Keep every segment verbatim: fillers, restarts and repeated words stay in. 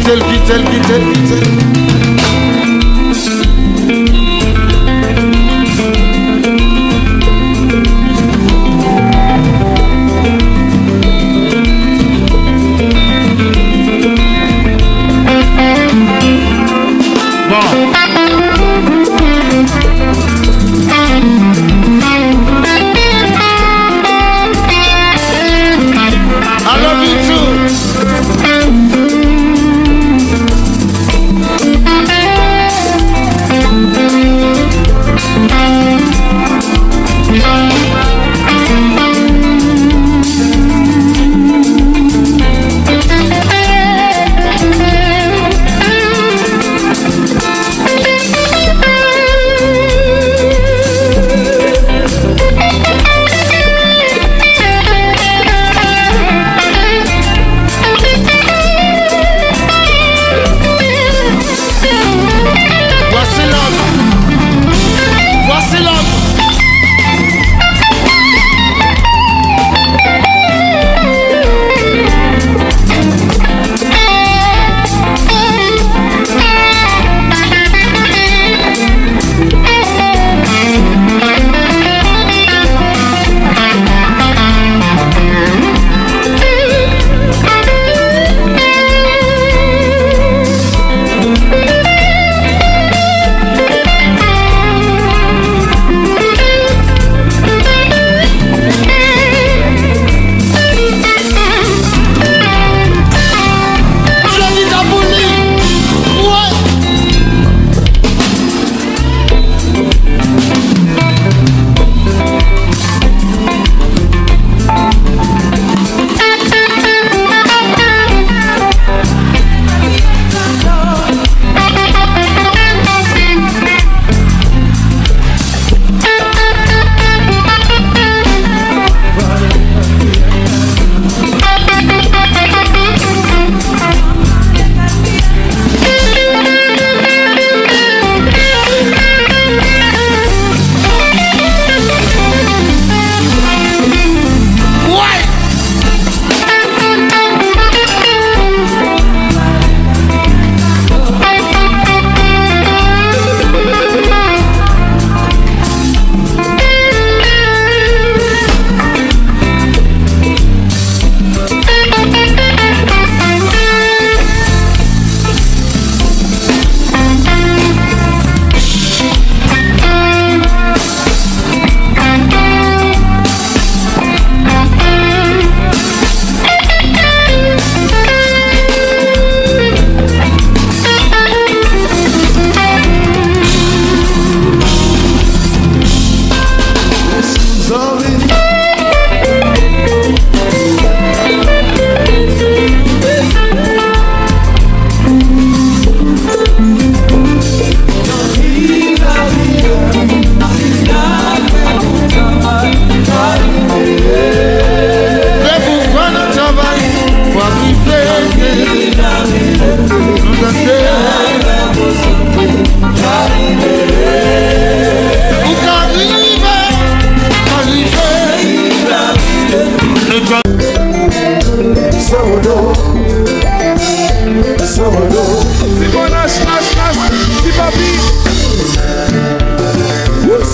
Kite l, kite l, kite l, kite l. Bon. I love you too. Voici l'homme. Voici l'homme. Fè pouvwa nan travay, fò rive. Nou tande. Ou ka rive, ka rive. Sodo, sodo. Ti Bonash, Nash, Nash, Ti Papi. Wouss.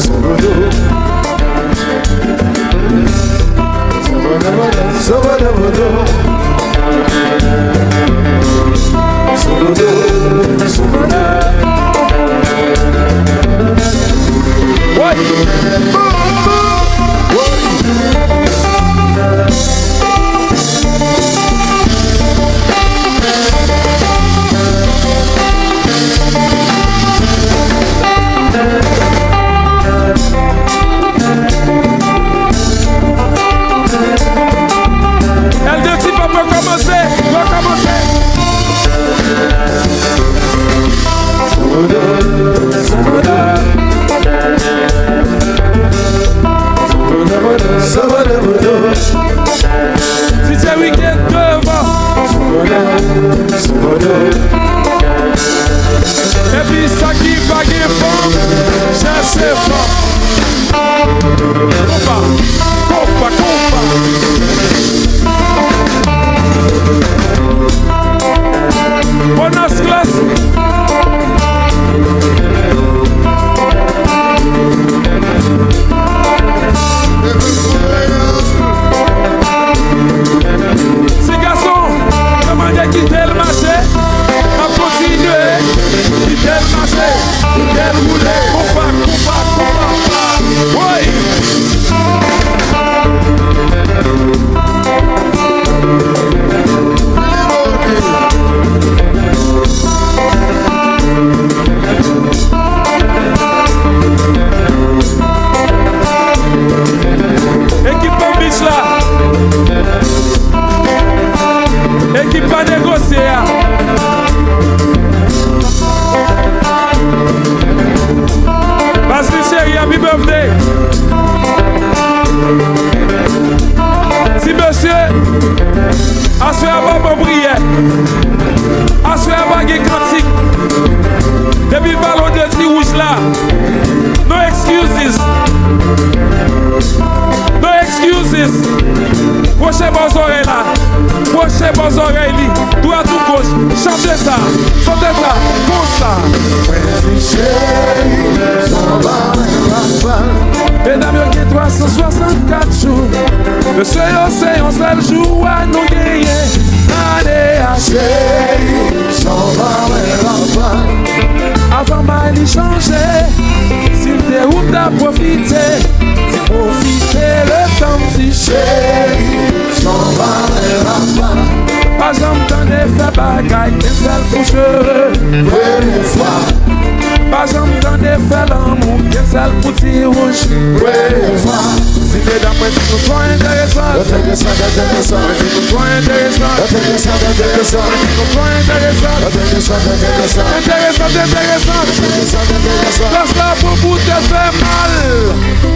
Sodo. Sodo, sodo. Sodo, sodo. Woy! Èl de Ti Papa kòmanse, yo kòmanse. D J Weekend devan. Epi sa ki pa gen fanm, chèche fanm. Konpa, konpa, konpa. Ti mesye, aswè a pa bon priyè. Aswè a pa gen kantik. Depi pale w de ti wouj la, no excuses. No excuses. Pwoche bò zòrèy la. Pwoche bò zòrèy li. Dwat ou goch. Chante sa. Chante sa. Konsa. Mwen di cheri, jan w pa wè papa. Medam yo gen twa san swasannkat jou. Mesye yo se yon sèl jou a nou genyen ane a. Cheri, jan w pa wè papa. Avan may li chanje, si m te ou m ta pwofite. Pwofite letan m di cheri, jan w pa wè papa. Pa janm tande fè bagay, gen sèl pou cheve. Premye fwa. Pa janm tande fè lanmou, gen sèl pou ti wouj. Premye fwa. Di medam mwen di nou twò enteresan. Enteresan, enteresan. Mwen di nou twò enteresan. Enteresan, enteresan. Mwen di nou twò enteresan. Enteresan, enteresan. Enteresan, enteresan. Enteresan, enteresan. Gras la pran pou tèt fè mal.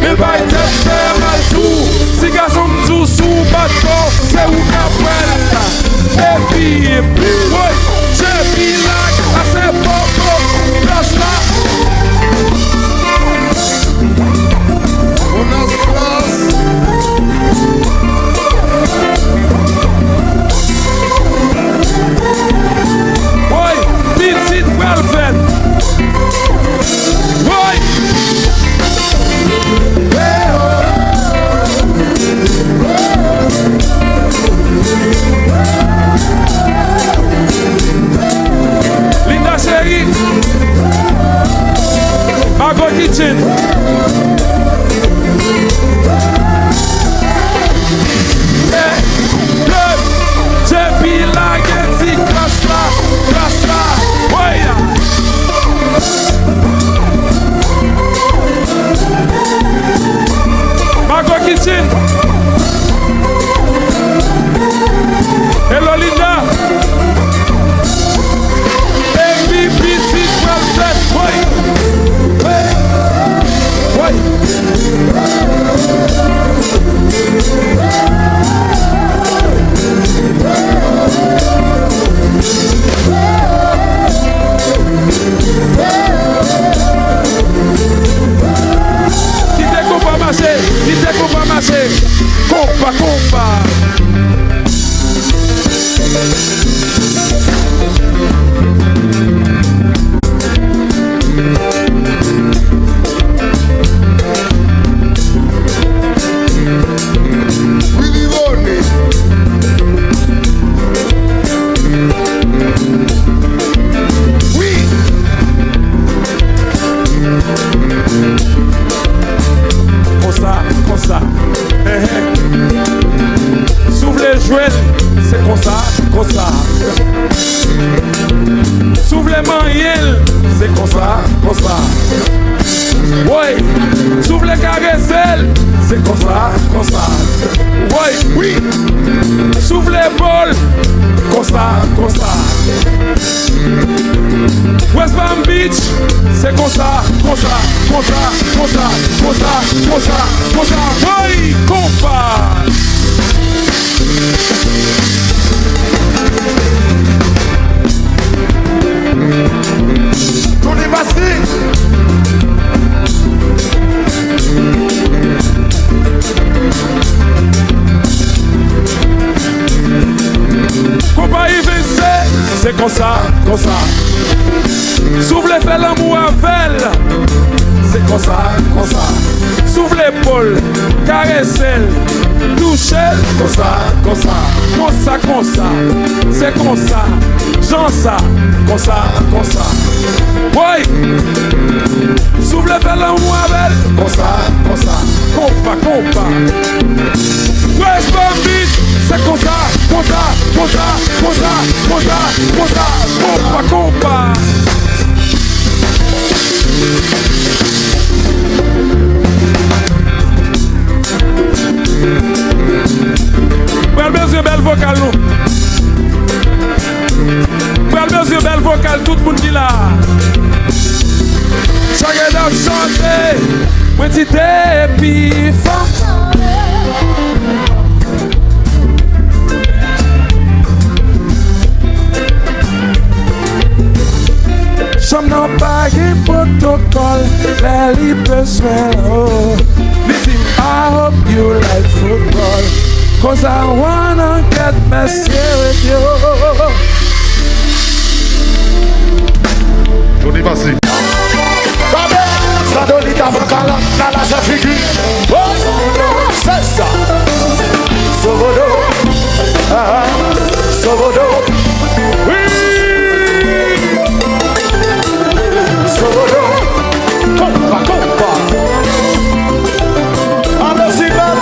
Men bay tèt fè mal tou. Ti gason m di w si w bat kò w, se ou k ap wè l. Epi, woy, J P lage ase popo. Gras la. Woy, pitit pral fèt. Woy. Linda chérie, Mago Kitchen. J P lage ti gras la, gras la, woy. Mago Kitchen. Hello Linda. Epi pitit pral fèt. Woy. Woy. Woy. Kite konpa mache, kite konpa mache. Konpa, konpa. Willy Rone. Wi. Konsa, konsa. Ehe. Si w vle jwe l, se konsa, konsa. Si w vle manyen l, se konsa, konsa. Woy, si w vle karese l, se konsa, konsa. Woy, wi. Si w vle bo l, konsa, konsa. West Palm Beach, se konsa, konsa, konsa. Woy, konpa. Tony Bassi. Konpayi Vince, se konsa, konsa. Si w vle fè lanmou avè l, se konsa, konsa. Si w vle bo l, karese l, touche l, konsa, konsa. Konsa, konsa. Se konsa. Jan sa. Konsa, konsa. Woy! Si w vle fè lanmou avè l, konsa, konsa. Konpa, konpa. West Palm Beach, se konsa, konsa, konpa, konpa. Pral bezwen bèl vokal nou. Pral bezwen bèl vokal tout moun ki la. Chage n ap chante. Mwen ti te pi fò. Chanm nan pa gen pwotokòl, lè li bezwen l, oh. Li di m, "I hope you like football, 'cause I wanna get messy with you." Johnny Passy. Babè, Zadolita Bankala, nan lajè figi. Oh, se sa. Sobodo, ah, ah, Sobodo. Wi. Sobodo. Konpa, konpa. Aplodisman.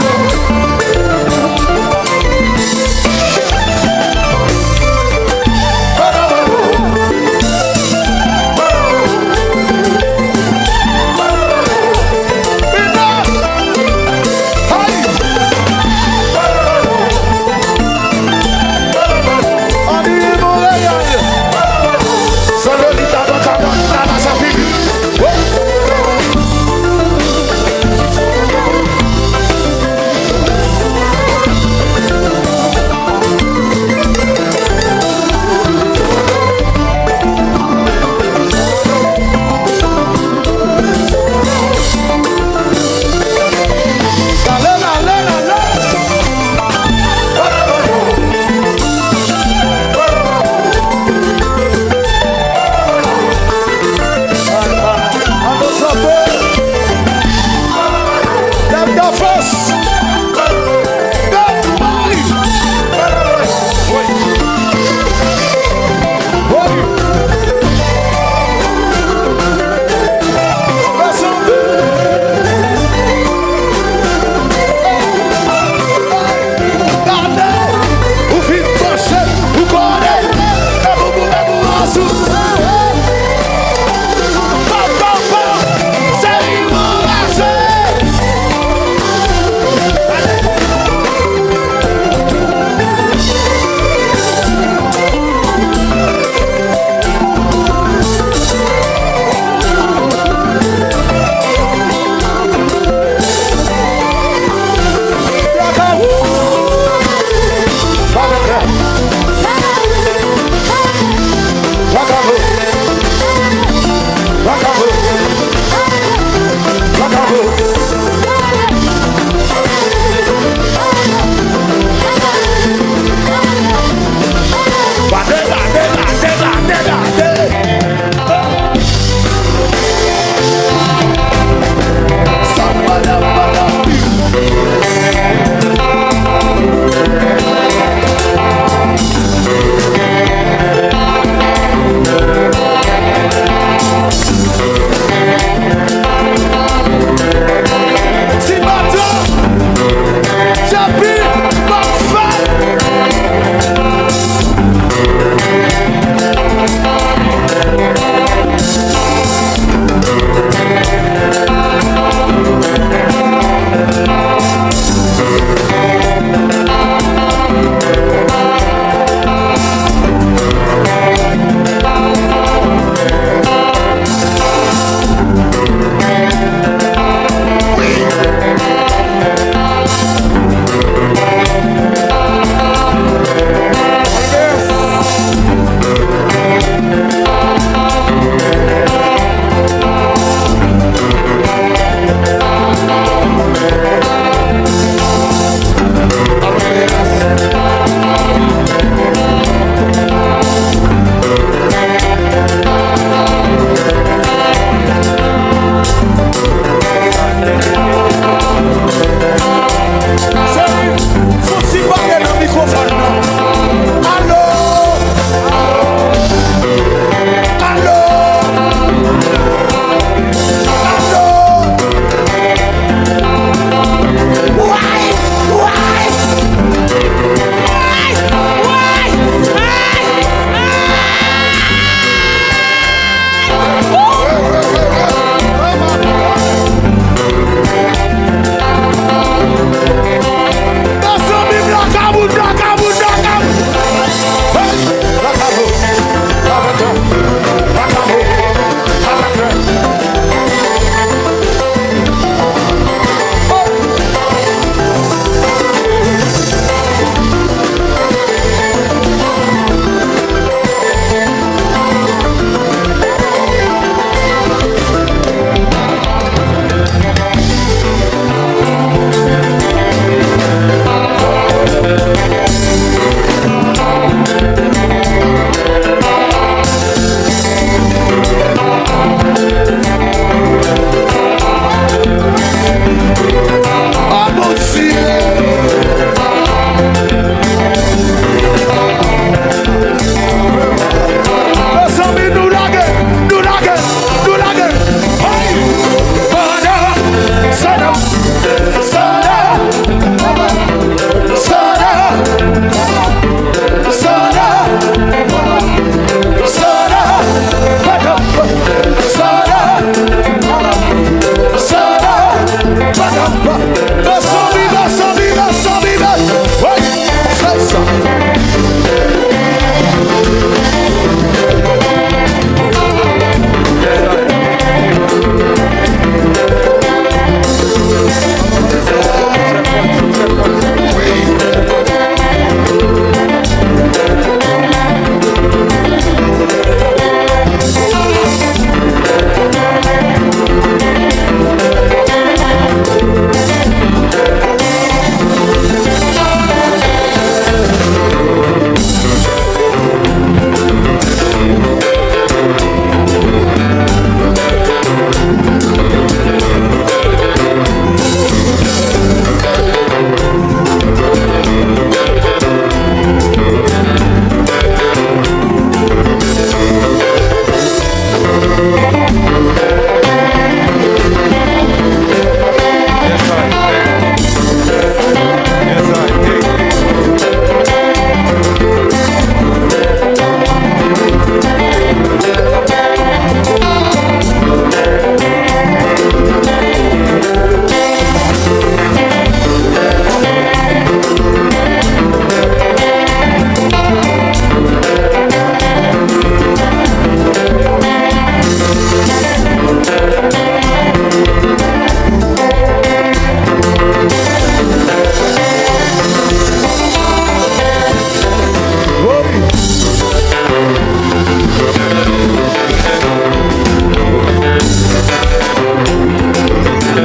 Se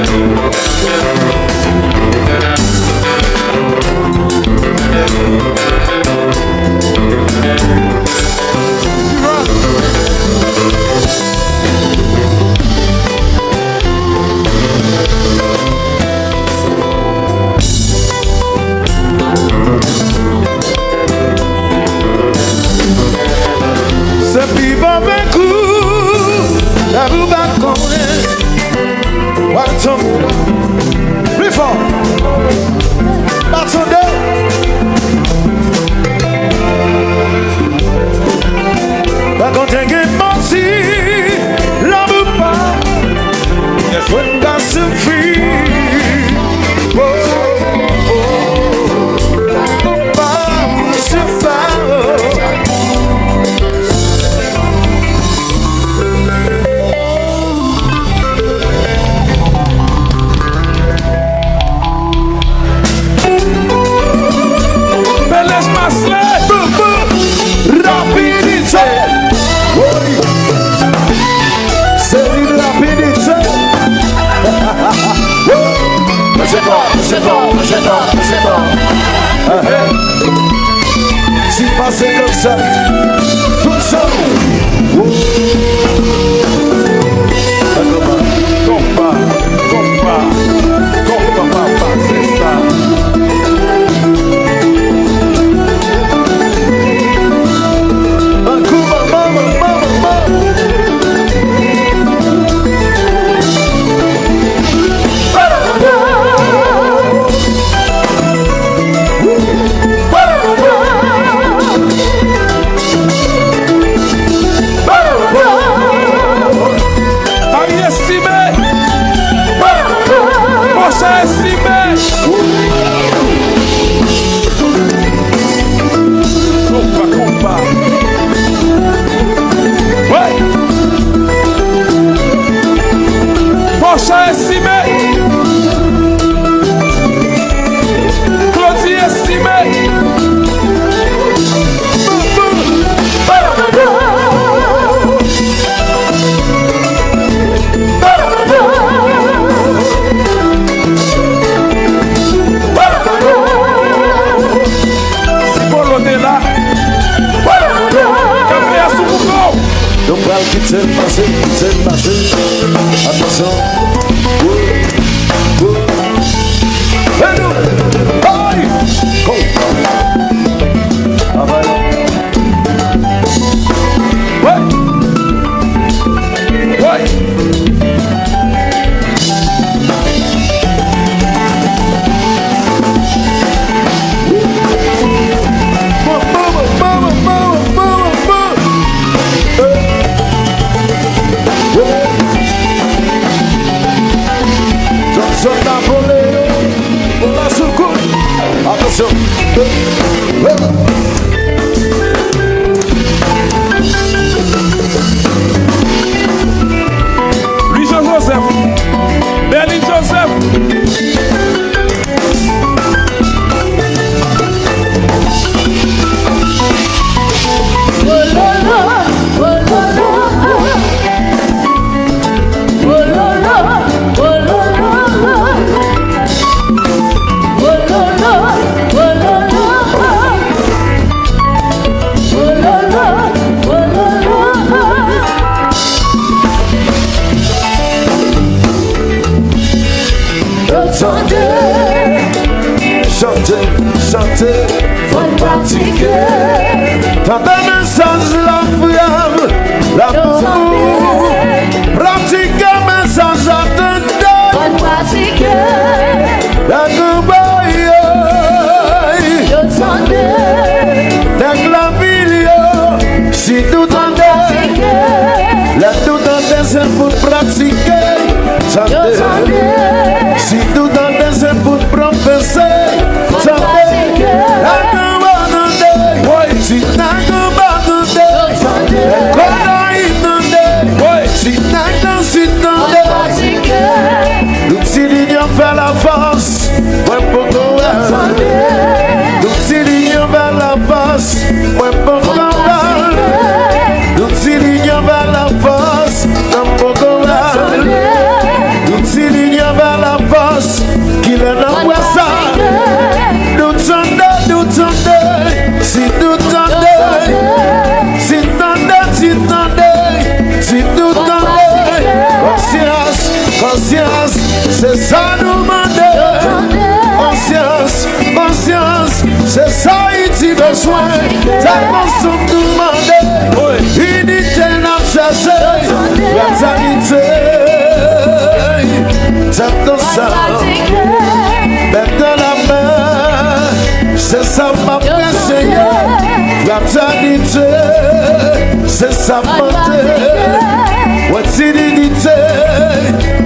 pi move kou, la ou pa konnen. Baton. Pli fò. Baton de. Pa konn te gen manti, lanmou pa. Mwen ka soufri. Oh, oh, oh. Ou pa, ou se pa, oh. Belèj Maslè. Rapidite. Wi. Se li rapidite. Pase fò, pase fò, pase fò, pase fò. Ehe. Si pase konsa, tout sa. Konpa, konpa, konpa, papa, se sa. Konpa, mama, mama, mama. Mari Estime. Pochè Estime. Konpa, konpa. Wi. Pochè Estime. Claudy Estimé. Si Polo te la, kanpe a sou bouton. Nou pral kite l pase, kite l pase. Atansyon. Wou, wou. Hey, nou. Hey. Go. Travay. Hey. Hey. Johnson Napoléon, pou la soukou. Atansyon. Louis Jean Joseph, Berlin Joseph. Yo tande, chante, chante, fò n pratike. Tande mesaj la, frè m, la pou ou. Pratike mesaj la, tande. Fò n pratike. La pou ou, yo. Yo tande. Nèg lavil yo, si nou tande. Lè nou tande, se pou n pratike. Tande. Si nou tande, se pou n pwofese. Tande. Nèg anba tande. Wi. Si nèg anba tande. Nèg Gonayiv tande. Wi. Si nèg nan Sid tande. Nou di linyon fè lafòs. Mwen poko wè. Nou di linyon fè lafòs. Mwen poko wè. Nou di linyon fè lafòs. Mwen poko wè. Nou di linyon fè Konsyans, se sa nou mande. Konsyans, konsyans, se sa Ayiti bezwen. Tèt ansanm nou mande. Inite n ap chèche. Fratènite. Tèt ansanm. Tèt nan lamen. Se sa m ap eseye. Fratènite, se sa m mande. Wè ti diyite,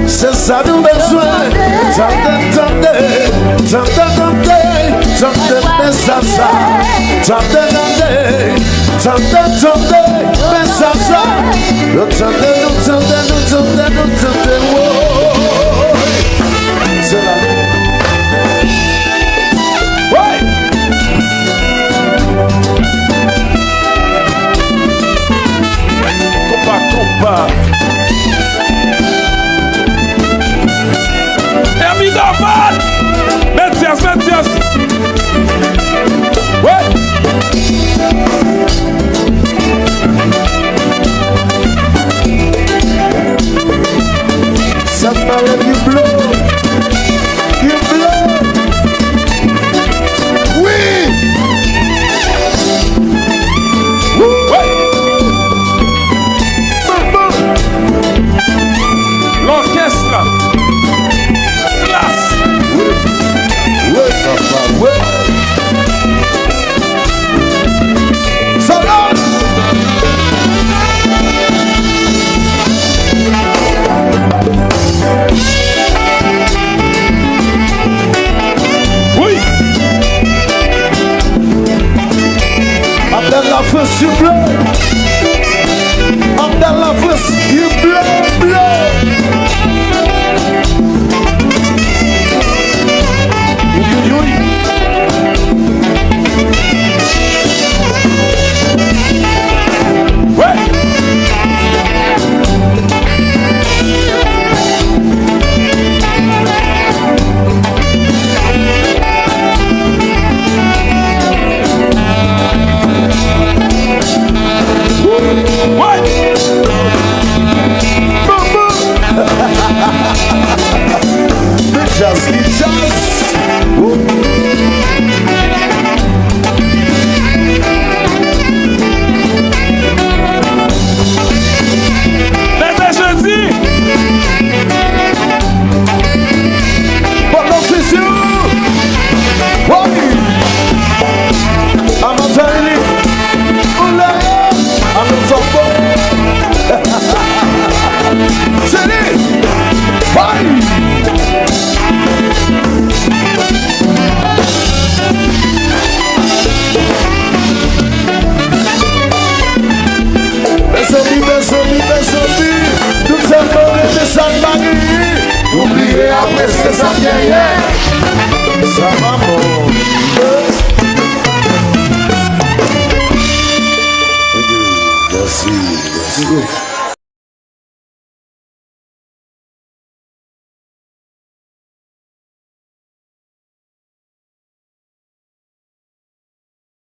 se sa nou bezwen. Tande, tande, tande, tande, tande mesaj sa. Tande, tande, tande, tande mesaj sa. Nou tande, nou tande, nou tande, nou tande, woy. Se la. Woy! Konpa, konpa. Hermie Dorval! Met dyaz, met dyaz! Woy! Sa m pale ki blo, ki blo. Wi! Wou! Wè! Bon, bon! Lòkès la! Klas! Wi! Wi, papa, wi! Solòd! Wi! Abdel Lafrans, you blow! Abdel Lafrans, you blow, blow! Wi, wi, wi. Jazz ki jazz. Bebe Jezi. Bon, non, Jésus. Woy. Aman Zayli. Oulè. Aman Zòfò. Se li. Woy. Mezanmi, mezanmi, mezanmi, tout sa nou rete, sa n pa genyen. Nou bliye apresye sa n genyen. Sa pa bon. Mèsi, mèsi.